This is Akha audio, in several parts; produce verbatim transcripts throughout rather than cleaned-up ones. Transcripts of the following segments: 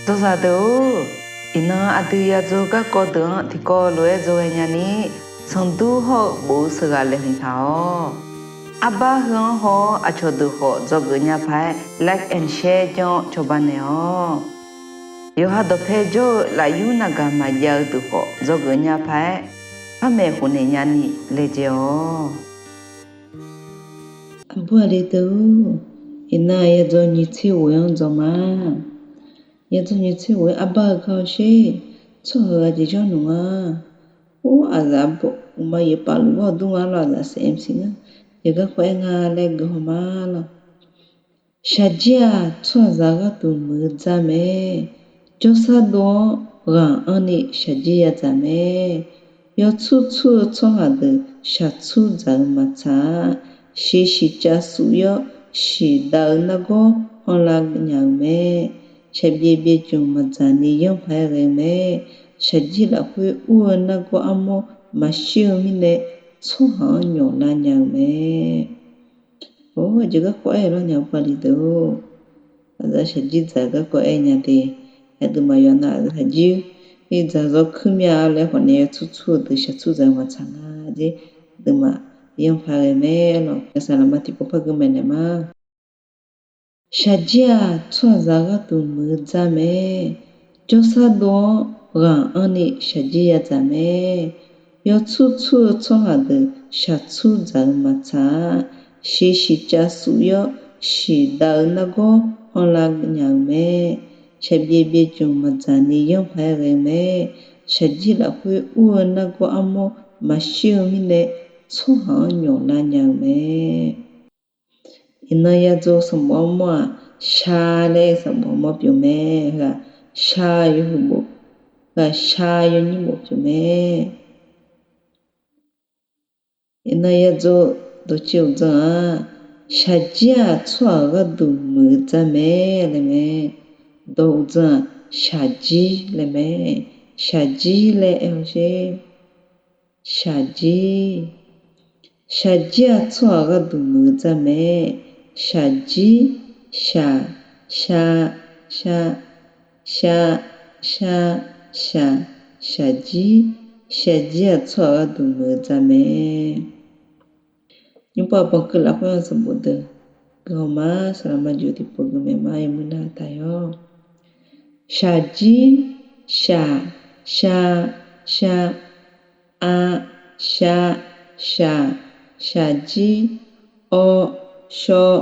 Dzawzaq deuq-or, iqnan aqdui yadzaw garkawv deuq-anr tiqkawv lof-aer dzawghae nyani, sanqdur hawr-eu bof-eu sheuqghaq laeqhmq taq-awq. Arbar heu-anr haw-awr aqcawq deuq khawf dzawgeuf nya paq-aer like and share janr-awr cawba naeq-awq. Yawqha dawqpae jawr-eu lafyur navgaq maqjav-eu deuq khawf dzawgeuf nya paq-aer par maeqhu naeq nyani laejae-awq. Aqbur aqli deuq-or, iqnan yadzaw nyiq tser ghoeq-anr dzaw ma. Yadzaw nyiq tser ghoeq-aer arbar-eu gar-awr sher, tsawrhaq-euq aqjeq janrluf nga. Or, aqzaf uqma yeqpaf luf gharduq nga lawr, aqzaf saef mq siq ngar, jeq garkawv aer nga laer guihaw ma lawr. Shaqjir-aq, tsawrhaqzaq gharduq muiq-eu dzar mae. Jawrsar dov-anr ghaq anrni shaqjir yadzaq mae. Yawtsur tsur-eu tsawrhaq deuq shaqtsur dzaq-eu maqtsaq-a. Shiq shiq cav suf yawr shiq dav-eu nargawr anrlar nya-euq mae. Shaqbyaev byaevcmq maqdzaq ni yanr paq-aer ghae-eu mae. Shaqjir lafkhoer ur-eu nargawr armawr maqshir-eu mirnae, tsawrhaq-anr nyawflar nya-euq mae. Or, aqjeq garkawv aer-eu lawr nya, aqbur aqli deuq-or. Aqzaf shaqjir dzaq-eu garkawv aer nya de. Aqduimaf yawqnan aqzaf shaqjir dzaq zawr kuir mya laer khawf nae yawtsur tsur-eu deuq shaqtsur dzaq-eu maqtsaq nga jer. Aqduimaf yanr paq ghae mae lawr. Saqlaqma tiqpov par gui maeqnaeq ma. Shaqjir-aq, tsawrhaqzaq gharduq muiq-eu dzar mae. Jawrsar dov-anr ghaq anrni shaqjir yadzaq mae. Yawtsur tsur-eu tsawrhaq deuq shaqtsur dzaq-eu maqtsaq-a. Shiq shiq cav suf yawr shiq dav-eu nargawr anrlar nya-euq mae. Shaqbyaev byaevcmq maqdzaq ni yanr paq-aer ghae-eu mae. Shaqjir lafkhoer ur-eu nargawr armawr maqshir-eu mirnae, tsawrhaq-anr nyawflar nya-euq mae. Iqnan yadzaw sanqbof armawr-aq, sha laer sanqbof armawr pyeuf mae. Heu-aq, sha yawhuiq bof, heu-aq, sha yawnyir bof pyeuf mae. Iqnan yadzaw dawqtsuif uqdzan-aq, shaqjir-aq, tsawrhaq gharduq muiq-eu dzar mae laer mae. Dawq uqdzan-aq, shaqjir laer mae. Shaqjir laer aer hawsher. Shaqjir. Shaqjir-aq, tsawrhaq gharduq muiq-eu dzar mae. Shaqjir, shaq, sha, sha, sha, sha, shaq, shaqjir. Shaqjir-aq, tsawrhaq gharduq muiq-eu dzar mae. Nymrpov aqbanq keuv lafkhoer-anr sanqbof deuq guihaw ma. Saqlaqma jeq tiqpov gui maeq ma, yawmuir nar taq yawr. Shaqjir, shaq, sha, sha, a, sha, shaq, shaqjir, aw, shaw,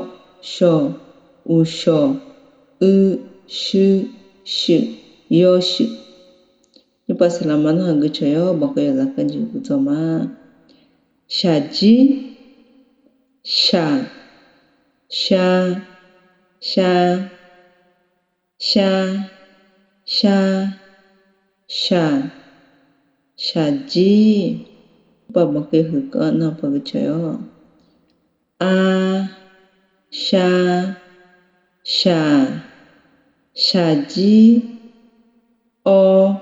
shawq, uqshawq, ui, shui, shuif, yawshuif. Nymrpov saqlaqma narhaq gui cawq yawr, banqkeuv yawzaq keuv jeq gui dzawq ma. Shaqjir, shaq, sha, sha, sha, sha, shaq, shaqjir. Nymrpov banqkeuv huiq keuv-anr narhaq gui cawq yawr. A, sha, shaq, shaqjir, aw,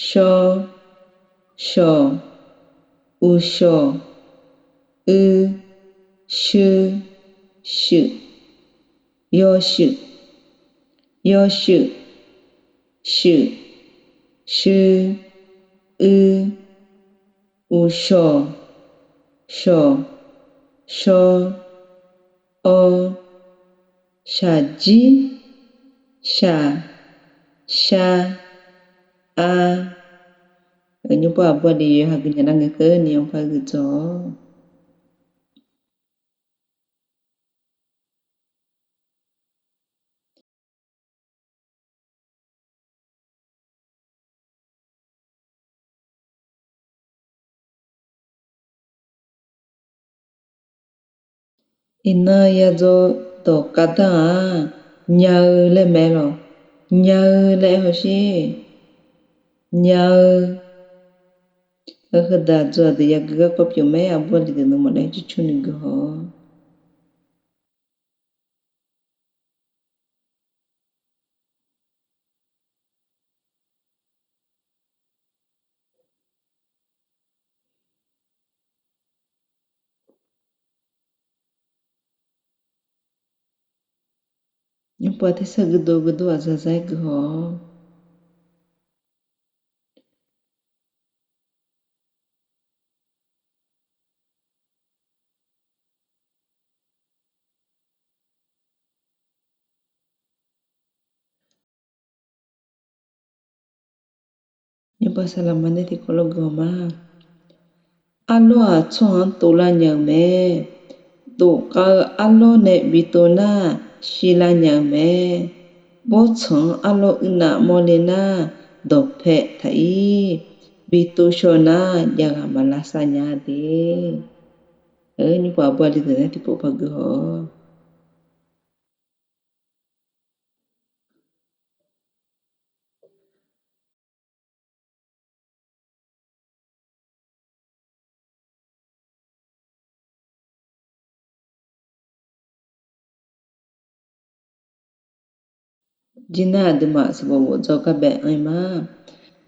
shaw, shawq, uqshawq, ui, shui, shuif, yawshuif, yawshuif, shuif, shui, ui, uqshawq, shawq, shaw, aw, shaqjir, shaq, sha, a. Nymrpov aqbur aqli yawqha gui nyaf nar ngae keuvni-anr par gui dzawq-awq. Iqnan yadzaw dawq kavdanr-aq, nya-eu laer mae lawq. Nya-eu laer aer hawsher. Nya-eu. Heu daq dzaw-aq deuq yagui garkawv pyeuf mae, aqbur aqli deuq nuima laer cur cur ni guihaw-awq. Nymrpov tersar guirdov guirdov aqzaqzaq-aer guihaw-awq. Nymrpov saqlaqma nae tiqkawv lof guihaw ma. Arlawr-aq tsawrhaq-anr tovlar nya-eu mae. Tofkhav-eu arlawr nae bi tov nar, shirlar nya-eu mae. Bawrtsanq-anr arlawr uirnav mawrle nar, dawqpae taq-ir bi tov shaw nar, javghaq maqlavsav nya de. Nymrpov aqbur aqli deuq nae tiqpov par guihaw-awq. Jir nar aqduimaf sanqbof bof dzaw gar bae anr-ir ma.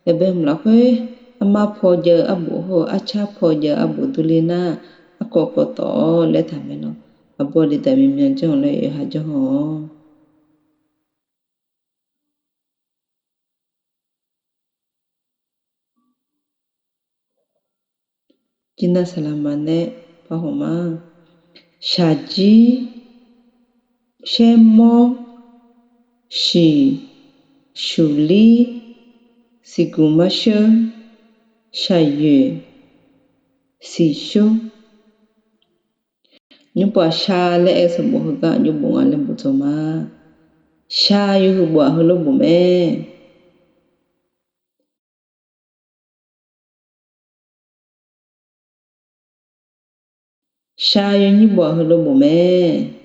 Yawbae hmq lafkhoer, armar paw jav-eu arbof hawr-eu arcar paw jav-eu arbof durler nar, arkawv kawv tawf-awr laer taqmaeq lawq. Aqbur aqli deuq mimyan janr-eu laer yawqha janr haw-awq. Jir nar saqlaqma nae parhaw ma. Shaqjir, shaermawr, shiq, shuqlir, siqguq marsheur, shaqyoeq, siqshur. Nymrpov-aq shar laer aer-eu sanqbof heugar aqjox bof nga laer bof dzaw ma. Shar yawhuiq bof-aq heulof bof mae. Shar yawnyir bof-aq heulof bof mae.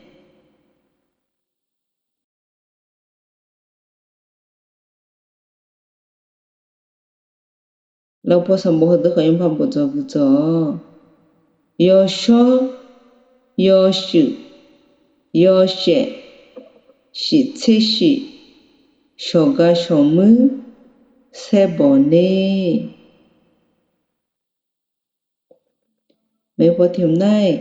Lafov paw sanqbof heudeuq khawf nymrpov bof dzaw gui dzaw-awq. Yawshawr, yawshuif, yawshaef, shif tser shif, shawqga shawqmuir, saerbawq ner. Maeqpaw tiq hmq nar-aq,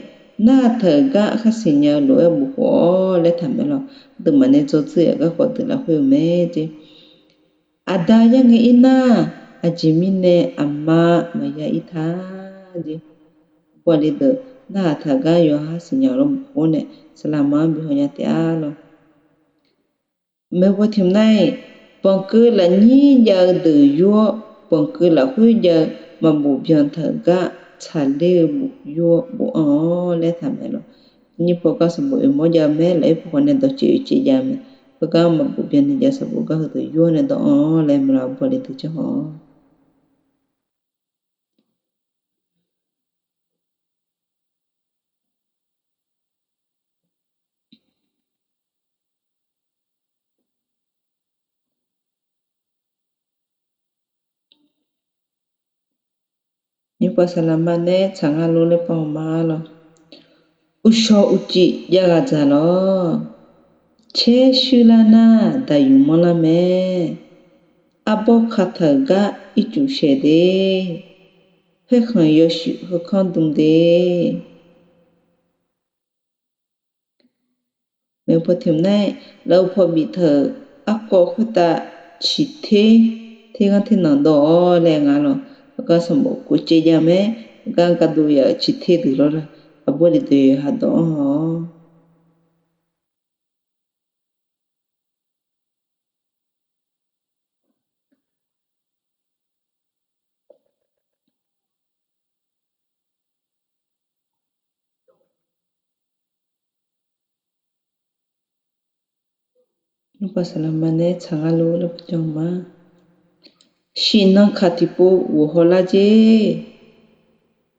narhaq taq-euq gar khar siqnya-eu lof-aer bof khof-awr laer taqmaeq lawq. Aqduimaf nae dzaw dzuir-eu garkawv deuq lafkhoer-eu mae jeq. Aqda yar ngae ir nar, aqjeq mirnae aqma maqya ir ta jeq. Aqbur aqli deuq narhaq taq-euq gar yawqha siqnya-eu lof bof khof-awr nae saqlaqma-anr bi hawnya taef-a lawq. Maeqpaw tiq hmq nar-aq, banqkeuv lafnyir jav-eu deuq yur-awr, banqkeuv lafkhoer jav-eu maqbof byan taq-euq gar tsaqler-eu bof yur-awr bofanr-awr laer taqmaeq lawq. Nyir paw gar sanqbof oeq mawr jav-eu mae, lafir paw khawf nae dawqcaev oeq caev jav-eu mae. Khoergar maqbof byan ni jav-eu sanqbof gar heudeuq yur-awr nae dawfanr-awr laer maeq lawq. Aqbur aqli deuq janr haw-awq. Nymrpov saqlaqma nae tsaq nga lor laer paw ma lawq. Uqshawq uqcif jav ghaq dzaq lawq. Caer shuir lar nar daqyuq manrlar mae. Arbawr kataq-euq gar ircuf shaeq de. Paerkhanq yawshuif heukanr dm de. Maeqpaw tiq hmq nar-aq, lafov paw biftaq-euq arkawv khoertav ciqter, terghanr ternanq dawv-awr laer nga lawq. Heugar sanqbof kov caev jav mae. Heugar gardov yaf-euq ciqter deuq lawr la. Aqbur aqli deuq yawqha dawv-anr haw-awq. Nymrpov saqlaqma nae tsaq nga lor laer paw janr ma. Shifnan kaq tiqpov ghof hawlar jer.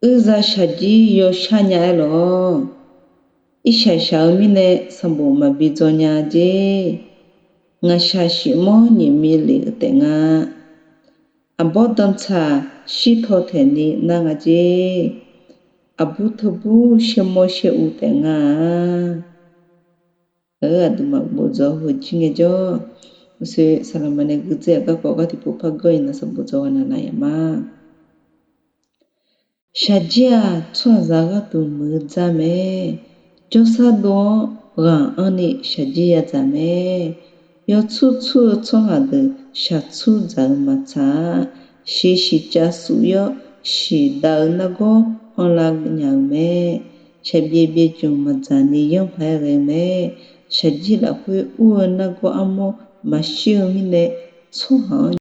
Uiqzaq shaqjir yawshar nya-aer lawq. Irshaq shaq-eu mirnae sanqbof maqbi dzaw nya jer. Ngaqshaq shif manr nyiq mi lef-eu taef nga. Aqbawr dantsaq shirtaw taeqni nar nga jer. Aqbur teubur shaermawr shaeruv taef nga-a. Aqduimaf bof dzaw heu jir ngaejawr, uqshoe saqlaqma nae guidzaer-eu garkawv gar tiqpov par geur iqnan sanqbof dzaw gha naq nav yaf ma. Shaqjir-aq, tsawrhaqzaq gharduq muiq-eu dzar mae. Jawrsar dov-awr ghaq anrni shaqjir yadzaq mae. Yawtsur tsur-eu tsawrhaq deuq shaqtsur dzaq-eu maqtsaq-a. Shiq shiqcav suf-awr shiqdav-eu nargawr anrlar nya-euq mae. Shaqbyaev byaejmq maqdzaq ni yanrpaq-aer ghae-eu mae. Shaqjir lafkhoer ur-eu nargawr armawr maqshir-eu mirnae, tsawrhaq-anr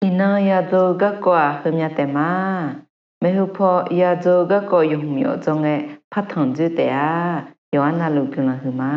Iqnan yadzaw-eu garkawv-aq heumya taef ma. Maeqhu paw yadzaw-eu garkawv yawhmq yawf dzawr ngae partanq dzoer taef-a. Yawqha navluf guiqlanq huiqma.